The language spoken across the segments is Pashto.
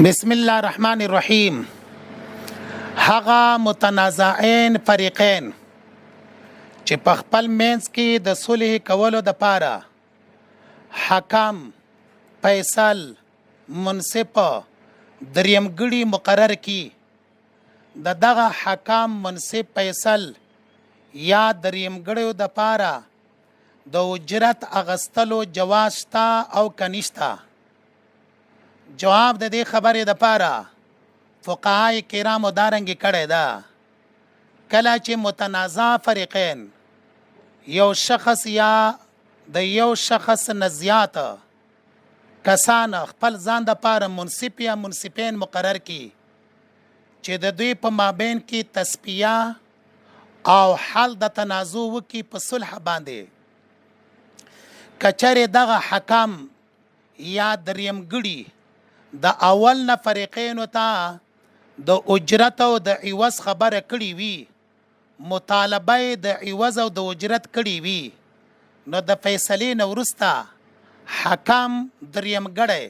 بسم الله الرحمن الرحیم. هغه متنازعین فریقین چې په خپل منځ کې د صلح کولو د پاره حکم، فیصل، منصف، دریمګړي مقرر کی، د دغه حکم، منصف، فیصل یا دریمګړیو د پاره د اجرت اغستلو جواز شته او که نشته؟ جواب د دې خبرې د پاره فقهای کرامو دارنګ کړی ده، کله چې متنازع فریقین یو شخص یا د یو شخص نه زیات کسان خپل ځان د پاره منصف یا منصفین مقرر کی چې د دوی په مابین کې تصفیه او حل د تنازع وکي په صلح باندې، کچره دغه حکم یا دریمګړي د اول نه فریقینو ته د اجرت او د عوض خبره کړې وي، مطالبه یې د عوض او د اجرت کړې وي، نو د فیصلې نه وروسته حکم، دریمګړی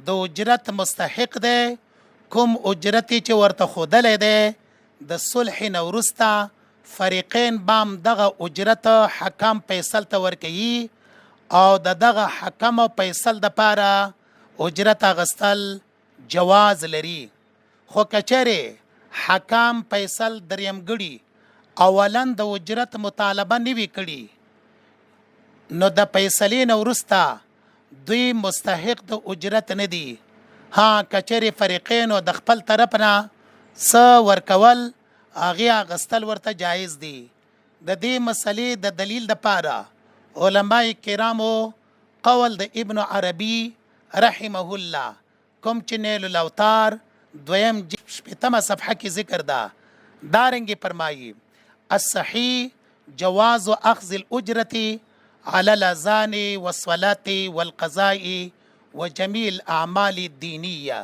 د اجرت مستحق دی. کوم اجرت چې ورته ښودلی دی، د صلح نه وروسته فریقین بام دغه اجرت حکم، فیصل ته ورکوي او د دغه حکم او فیصل د پاره اجرت اغستل جواز لري. خو کچره حکم، فیصل، دریمګړي اولا د اجرت مطالبه نه وي کړي، نو د فیصلې نه وروسته دوی مستحق د اجرت نه دي. ها، کچرې فریقینو د خپل طرف نه څه ورکول، هغې اغستل ورته جایز دي. د دې مسلې د دلیل د پاره علما کرامو قول د ابن عربي رحمه الله، کوم چې نیل الاوتار دویم جلد 60مه صفحه کې ذکر ده، دارنګ فرمایي: الصحیح جواز اخذ الاجرة على الاذان والصلاة والقضاء وجميع الاعمال الدينيه.